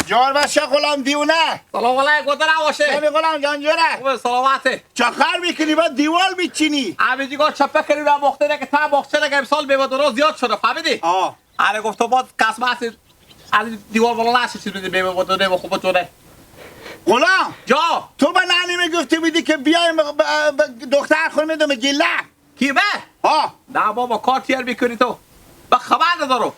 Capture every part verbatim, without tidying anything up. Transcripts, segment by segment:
جوار باشه غلام دیونه. سلام علیک، گودرا باشه. سلام غلام جان جوره. خوبه، سلامته. چه کار می‌کنی با دیوال می‌چینی؟ امی جیگا چپه کنی و مختره که تا باغچه ده که امسال میوه درو زیاد شده، فهمیدی؟ آه. آره، گفتم باز کس محصول از دیوال بالا نشه، چیز بده، میوه بده، میوه خوب بتونه. غلام. جا. تو به ننه می‌گفتی بودی که بیایم به، به، به دختر خون می‌دم گیله. کی به؟ ها. نه بابا، کار تیار می‌کنی تو. به خبر ندارم.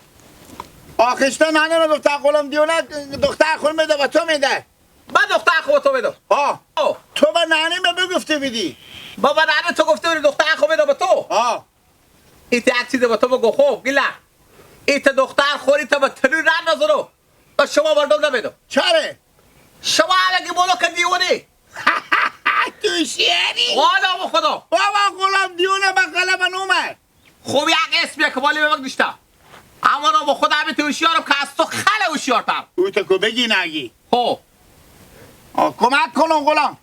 آخشته ننه رو دختر غلام دیونه دختر خون می‌ده به تو می‌ده. من دختر خو تو بدم. ها. آه. تو به ننه می بگفته بیدی. بابا، ننه تو گفته بودی دختر خو بدم به تو. ها. ایت یک چیز به تو بگو خوب، گیلا. ایت دختر خوری تو به تنور رد نزنو. به شما مردم نمیدم. چره؟ شما همگی بولو که دیونی. تو شیری. والا به خدا. بابا غلام دیونه به قلم نومه. خوب یک اسم یک بالی به من نشته. اما رو به خدا همین تو هوشیارم که از تو خیلی هوشیارتر. او تو کو بگی نگی. خب. آه، کمک کنم غلام.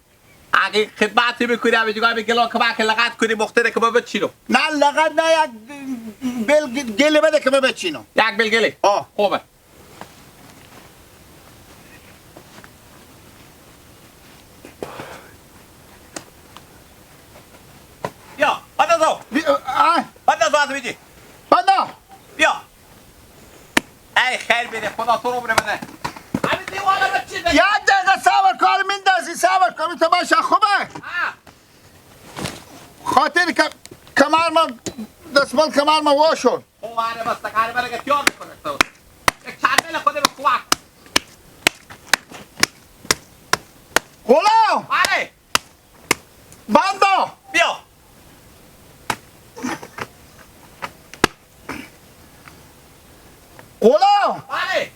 اگه خدمتی بکنی، همین جگاه به گلا کمک لغت کنی، مختره که ما بچینم. نه، لغت نه، یک بل گلی بده که ما بچینم. یک بل گلی؟ آه. خوبه. بیا، بنداز او. بی-، آه. بنداز او، از بیجی. بندا. بیا. ای خیر بیده، خدا تو رو بده بده. همین دیوالا به چی ده؟ یک دقیقه صبر کن، میندازی، صبر کن، تو باشه خوبه. آه. خاطر که کمر ما، دستمال کمر ما واشون. او آره، بس تکاری برای که تیار می‌کنه تو. یک چندل خود به کوک. غلام! بله. بندا! بیا. غلام! بله.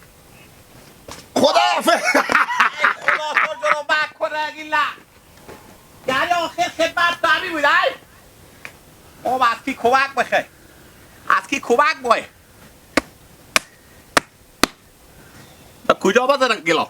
خدا حافظ. ای خدا تو جرم بکنه، گیلا. یعنی آخر خدمت داری بود، ای؟ او از کی کمک بخوای؟ از کی کمک بخوای؟ کجا بزنم گلا؟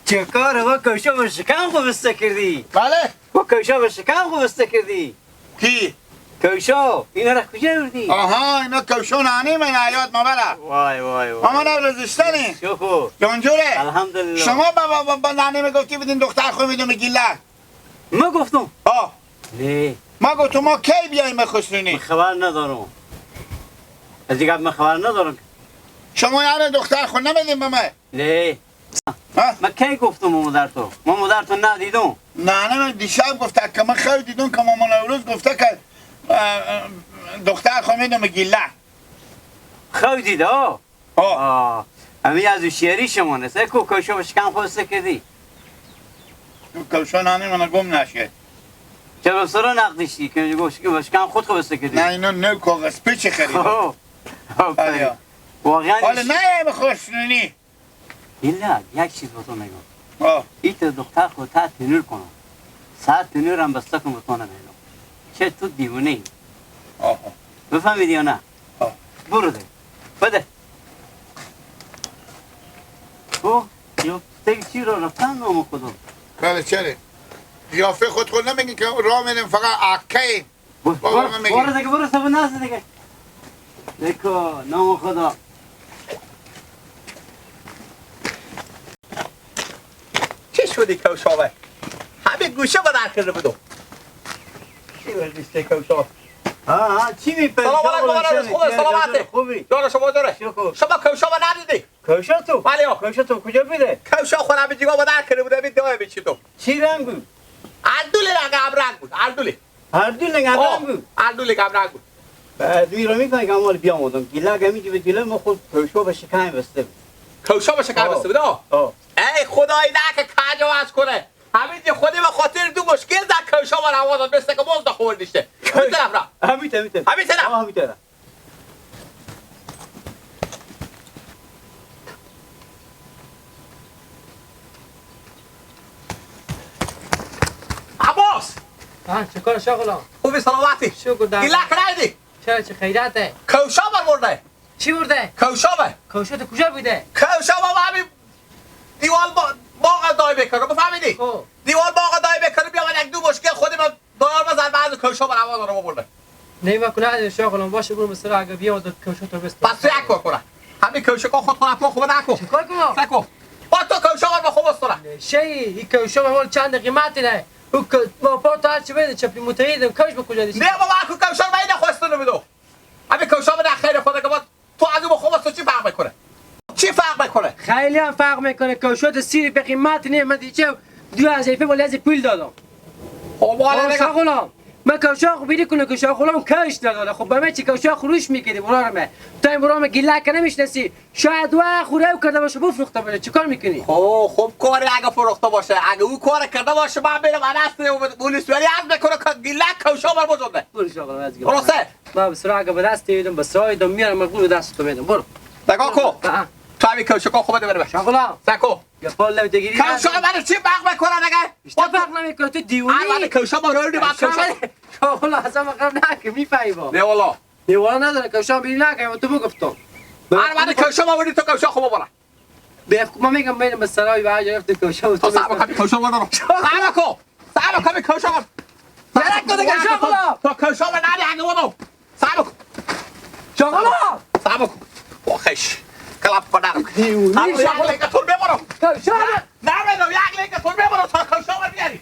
چه کار، هوا کوشا و شکم خو بسته کردی. بله. و کوشا و شکم خو بسته کردی. کی؟ کوشا، اینا را کجا بردی؟ آها، اینا کوشا نانی من حیات ما برا. وای، وای، وای. ما من رزشتنی. شکر. جانجوره. الحمدلله. شما با، با، با، با نانی می‌گفتی بدین دختر خو می‌دم گیله. ما گفتم. آه. نه. ما گفتم ما کی بیایم خسرونی؟ من خبر ندارم. از این گپ من خبر ندارم. شما یعنی دختر خو نمیدین به من؟ نه. ها؟ من کی گفتم ما مادر تو؟ ما مادر تو ندیدم. نه، نه، من دیشب گفته که من خو دیدم که مامان نوروز گفته که، اه، اه، دختر خو می‌دم گیله. خو دیده، آه. آه. آه. امی از هوشیاری شما نیست. کو کوشا و شکم خو بسته کردی؟ تو کوشا نانی من گم نشه. چه به سر نقدشی که گوش که شکم خود خو بسته کردی؟ نه، اینا نو کاغذ پیچ خریدم. خب. آفرین. آیا. واقعاً حالا ایش- نه، به خسرونی. ایلا یک چیز با تو میگم. آه. ای تو دختر خو تا تنور کنم. ساعت تنور هم بسته کن به تو نمیدم. چه تو دیوونه ای؟ آه. بفهمیدی یا نه؟ آه. برو ده. بده. تو یا تی چی رو رفتن نام خدا؟ بله، چره؟ قیافه خود خود نمیگی که راه می‌ریم فقط عکه. برو، بابا، برو، من می‌گم. برو دیگه، برو، صبر نازه دیگه. دیگه، نام خدا. چی شدی کوشا به؟ همین گوشه به در کرده بدو. چی وردیشته کوشا؟ ها، ها، چی می‌پری؟ سلام علیکم، سلام علیکم، علیکم. خوبه، سلامته. خوبی؟ جان شما داره. شکر. شما کوشا به ندیدی؟ کوشا تو؟ بله، آه. کوشا تو کجا بوده؟ کوشا خو همین جیگا به در کرده بوده، همین دائمی چی تو؟ چی رنگ بود؟ هر دو لنگ هم رنگ بود، هر دو لنگ. هر دو لنگ هم آه، رنگ بود؟ هر دو لنگ هم رنگ بود. بعد می رو می‌فهمی که اما بیام آدم. گیلک همی جو به گیلک ما خود کوشا به شکم بسته بود. کوشا به شکم آه. بسته بود، آه. آه. ای خدای نه که کج عوض کنه. همین یه خودی به خاطر دو مشکل در کوشا و روان داد. مثل که مزد خور دیشته. همین طرف را. همین طرف، همین طرف. همین طرف. آه، همین طرف. عباس! ها، چه کار شاه غلام؟ خوبی سلامتی؟ شکر در گیلک رای دی؟ چرا، چه خیرته؟ کوشا بر برده. چی برده؟ کوشا بر. کوشا تو کجا بوده؟ کوشا بابا همین دیوال با-، باغ دای بکنم، بفهمیدی؟ خب. دیوار باغ دای بکنم، بیا من یک دو مشکل خودی من دارم، بزن بعض کوشا بر آواز رو ببرده. نه، ما کنه شاغلان باشه، برو به سر اگه بیا و داد کوشا تو بست. پس تو یک کار کنه. همین کوشا خود خود اپا خوب نکن. چیکار کنم؟ سکو. با تو کوشا بر با خوب است تو را. شی، این کوشا به مال چند قیمتی نه. او که با پا تو هر چی بده، چپی متحدم، کوش به کجا دیسی؟ بیا بابا، اکو کوشا رو من نخواستن بدو. همین کوشا بده خیر خود که با تو از اون خوب است، چی فرق می‌کنه؟ چی فرق می‌کنه؟ خیلی هم فرق می‌کنه. کوشا ده سیر به قیمت نیه. من دیگه دو هزار روپیه ولی از پول دادم. خب، حالا آه، نگاه. شاغلام. من کوشا خو بیری کنه که شاغلام کش نداره. خب، به من چی کوشا خروش می‌کردی، برار من. تا این برار من گیلک نمی‌شناسی. شاید و خوره کرده باشه، بفروخته باشه. چیکار می‌کنی؟ خب، خب، کاری اگه فروخته باشه، اگه او کار کرده باشه، من می‌رم، من هست، پلیس ولی از می‌کنه که گیلک کوشا بر بزنه. برو شاغلام، از گیلک. خلاصه. ما به سراغ به دست دیدم، به سراغ دیدم، میارم، مقبول به دست تو میدم. برو. نگاه کو. آه. تو همین کوشکا خوبه ده بره. شاغلام. سکو. یا پال نمی‌دگیری. کوشا من چی فرق می‌کنه نگه؟ اشته فرق نمی‌کنه، تو دیونی. هر وقت کوشا ما رو دیدم، کوشا. شاغلام، اصلاً مقرب نه که می‌فهمی با. نه والا. نه والا نداره، کوشا بیری نه که تو بگفتم. هر وقت کوشا ما بودی تو کوشا خوبه برا. به خ-، ما می‌گم می‌رم به سرای و هر جا رفت کوشا و تو تو صبر می‌فهمی. کن، کوشا ما رو. صبر کو. صبر کن، کوشا. درک کن دیگه، شاغلام. تو کوشا به نری اگه ودو. صبر کن. شاغلام. صبر کن. آخش. کلاب کنم. دیونی صبر، یک شاغلام. لیکه تور ببرم. کوشا. نه، نه، نه، یک لیکه تور ببرم تا کوشا رو بیاری.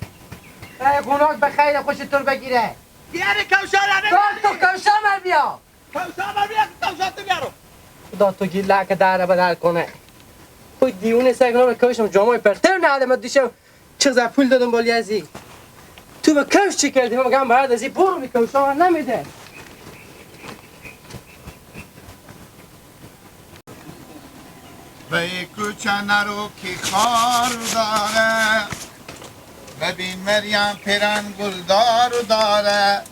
ای گناه به خیر خوش تور بگیره. بیاری کوشا رو تو، نمیاری. تو کوشا من بیا. کوشا رو بیا، کوشا تو بیارو. خدا تو گیلک داره بدر کنه. خود دیونه سگ رو کوشم جامای پرتر نهاده، من دیشب چقدر پول دادم بالی ازی. تو به کش چی کردی؟ من گم باید ازی برو بی کوشا من نمیده. به کوچه نرو کی خار داره، ببین مریم پیرن گلدار داره.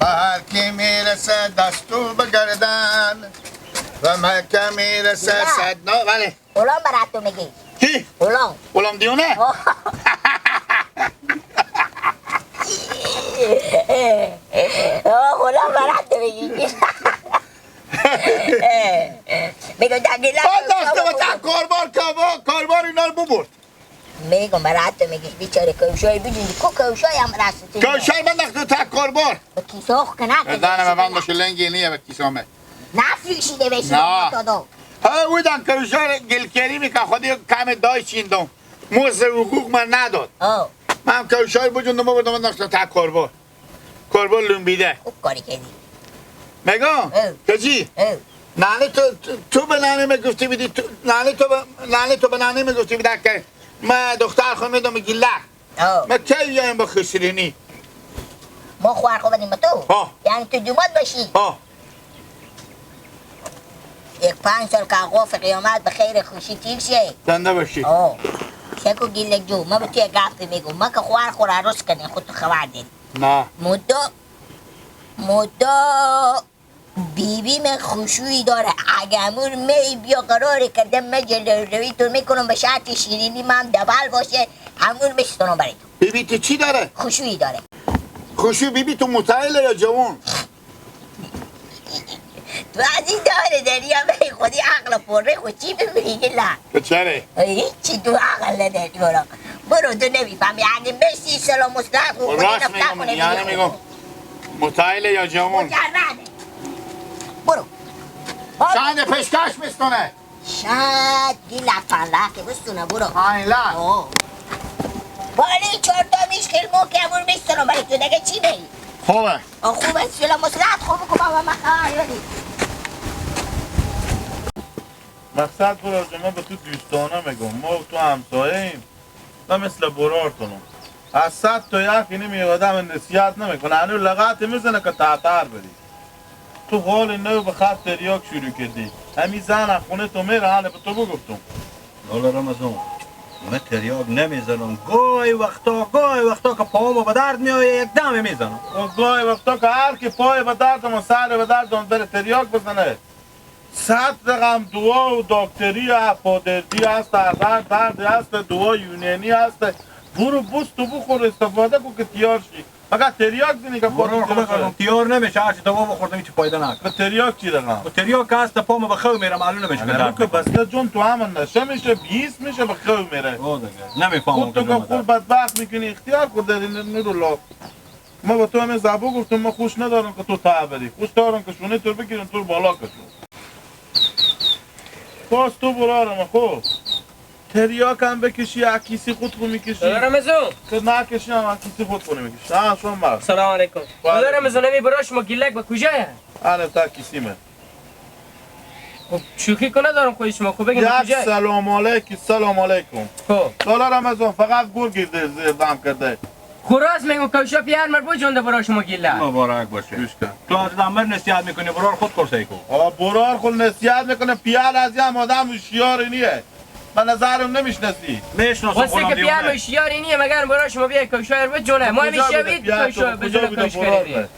به هر کی میرسه دستو بگردن، و مکه میرسه نه. صد نا-، بله. غلام برات تو میگی. کی؟ غلام. غلام دیونه؟ آه. آه، غلام برات تو میگی. میگم، دقیقاً باز دست و تا کاربار، کاربار، کاربار اینا رو ببرد. میگم، برات تو میگی، بیچاره کوشای بجوندی، کو کوشای هم راستی. کوشای من دست و تا کاربار. به کیسه آخ کنه که دانه به من باشه لنگی نیه به کیسامه. نفروشیده بشی نه. تو دو. ها، او دان کوشای گلکری می‌کن، خودی کم دای چیندم. موز حقوق من نداد. آه. من هم کوشای بجوندم، بردم دست و تا کاربار. کاربار لومبیده. خوب کاری کردی. مگم؟ اه. کجی؟ اه. نانی تو، تو، تو به نانی می‌گفتی بیدی، تو، نانی تو به، نانی تو به نانی می‌گفتی بیدی که ما دختر خو می‌دم گیلک. آه. ما کی بیایم به خسرینی؟ ما خوار خو بدیم به تو؟ آه. یعنی تو دوماد باشی؟ آه. یک پنج سال که آقا فقیه آمد به خیر خوشی تیر شه. زنده باشی. آه. شکو گیلک جو، ما به تو یک گپ می‌گم. ما که خوار خور عروس کنیم، خود تو خبر داری. نه. مدام، مدام بی‌بی من خشوعی داره. اگه امور می بیا قرار کرده، من جلو روی تو می‌کنم به شرط شیرینی، من دبل باشه، امور می‌شکنم برای تو. بی‌بی تو چی داره؟ خشوعی داره. خشوع بی‌بی تو متعهله یا جوان؟ تو از این داره داری، یا به خودی عقل پره خود چی بمیری گلا؟ تو چره؟ هیچی تو عقل نداری برو. برو، تو نمی‌فهمی. اگه بشتی سلام مصلحت خود خود راست نفتا می‌گم، کنه یعنی بیرون. می‌گم متعهله یا جوان؟ مجرده. برو. چند پیشکش می‌ستونه؟ شاید گی لفن لحظه بستونه، برو. پنج لک. آه. بالی چهار تا میشکل مو که امور می‌ستونه، برای تو دیگه چی بی؟ خوبه. آه، خوبه، سلام مصلحت خوب بکن بابا، من خواهر یادی. مقصد برو، ما به تو دوستانه می‌گم، ما و تو همسایه ایم. من مثل برارتونم. از صد تا یکی نمی آدم نصیحت نمی‌کنه. هنو لغت می‌زنه که تاتر بدی. تو حال نو به خط تریاک شروع کردی. همی زن از خونه تو میره، هنه به تو بگفتم. لالا رمضان، من تریاک نمی‌زنم. گاهی وقتا، گاهی وقتا که پاهمو به درد می‌آیه، یک دمه می‌زنم. و گاهی وقتا که هر کی پای به درد و سر به درد بره تریاک بزنه. صد رقم دوا و داکتری هپادردی هست، هر درد، درد هست، دوا یونانی هست. برو بست و بخور، استفاده کن که تیار شی. فقط تریاک زنی که برار خدا خدا تیار نمیشه، هرچی دوا بخوردم هیچ فایده نکنه. به تریاک چی رقم؟ به تریاک که هست پا ما به خو میره، معلوم نمیشه که درد که می‌کنه. بسته جون تو هم نشه میشه، بیست میشه به خو میره. او دیگه. نمیفهمم خود تو که که جون خود بدبخت می‌کنی، اختیار خود داری، نورالله. ما به تو همین زبو گفتم، ما خوش ندارم که تو ته بری. خوش دارم که شونه تو رو بگیرم، تو رو بالا کشم. باز تو برارم، خب. تریاک هم بکشی، عکیسی خود خو می‌کشی. دادارم ازو. که نکشی هم عکیسی خود خو نمی‌کشی. ها، شما مرد. سلام علیکم. و علیکم. دادارم ازو، نمی برای شما گیلک به کجایه؟ آره، تا کیسی من. خب، شوخی کنه دارم، خودی شما خب بگین یک کجایه؟ سلام علیکی، سلام علیکم. خب. سالار رمضان فقط گور گیرده زیر دم کرده. خو راست میگو، کوشا پیار مر بو جونده برای شما گیلک. مبارک باشه. دوست کن. تو از دمر نصیحت می‌کنی، برار خود کرسه کو. آه، برار خود نصیحت می‌کنه، پیار از یه آدم هوشیاری نیه. به نظرم نمی‌شناسی. می‌شناسم واسه خودم که پیار دیونه. هوشیاری نیه، مگر برای شما بیه کوشا رو بجونه. ما کجا همیشه بوده؟ بید پیار تو کوشا کجا بجونه بوده کوش برار کردی. به؟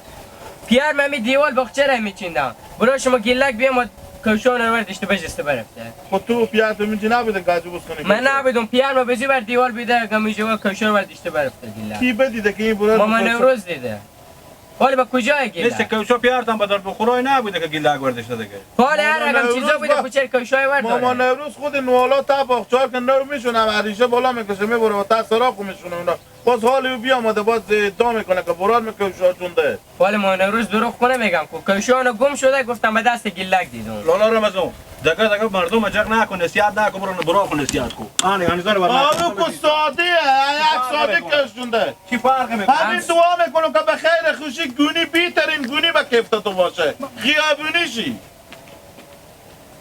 پیار من می دیوال باغچه را میچیندم. برای شما گیلک بیه ما کوشا رو وردشته بجسته برفته. خود تو پیار تو می‌چی نبوده گاجو بس کنی من کوشا؟ نبودم، پیار ما بزی بر دیوال بیده، گمیجه و کوشا رو وردشته برفته گیلک. کی بدیده که این برار ماما به کوشا؟ نوروز دیده. ولی به کجای گیلک؟ مثل کوشا پیارتان به درد بخورای نبوده که گیلک وردشته دیگه. حال هر ماما رقم چیزا نوروز بوده با-، کوچر کوشای ورد ماما داره. نوروز خود نوالا تا باغچار که نو می‌شونه، همیشه بالا می‌کشه، می‌بره و تا سراخ می‌شونه اونا. باز حالی او بیامده، باز ادعا می‌کنه که برار می‌کنه کوشا چونده. ولی ماما نوروز دروغ کنه می‌گم که کوشا اونا گم شده، گفتم به دست گیلک دیدم. لالا رمضان، دگه دگه مردم جغ نکن، نصیحت نکن، برو برار خو نصیحت کو. آنی، آنی زن برنامه آلو کو ساده، یک ساده کشونده. چی فرق می‌کنه؟ همین دعا می‌کنم که به خیر خوشی گونی بیترین گونی به کیفت تو باشه. خیابونی شی.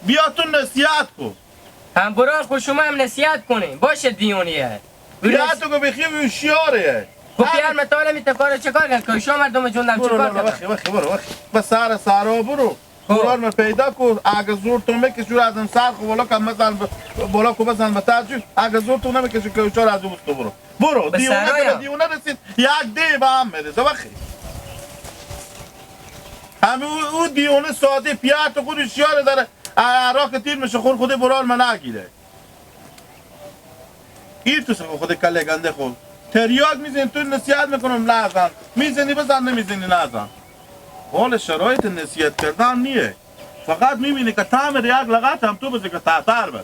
بیا تو نصیحت کو. هم برار خو شما هم نصیحت کنین. باشه دیونیه. بیا تو که بخی هوشیاره. خب همین پیار متاله می تکاره چه کار کن؟ کوشا مردم جوندم چه برو کار لالا، کن؟ وخی، وخی، برو، وخی. به سر سرا برو. خب. برار من پیدا کو، اگه زور تو می‌کشی، از این سر خو بالا کن، مزن ب-، بالا کو بزن به تجوی. اگه زور تو نمی‌کشی، کوشا از او تو برو. برو، به دیونه سرایا. که به دیونه رسید، یک دی به هم می‌ریزه، وخی. همه او، او دیونه ساده پیار تو خود هوشیار داره، عراق تیر می‌شه، خور خود برار من نگیره. ایر تو سخو خود کله گنده خو. تریاک می‌زنی، تو نصیحت می‌کنم نزن. می‌زنی بزن، نمی‌زنی نزن. حال شرایط نصیحت کردن نیه. فقط می‌بینی که طعم ریاک لغت هم تو بزن که تاتر بره.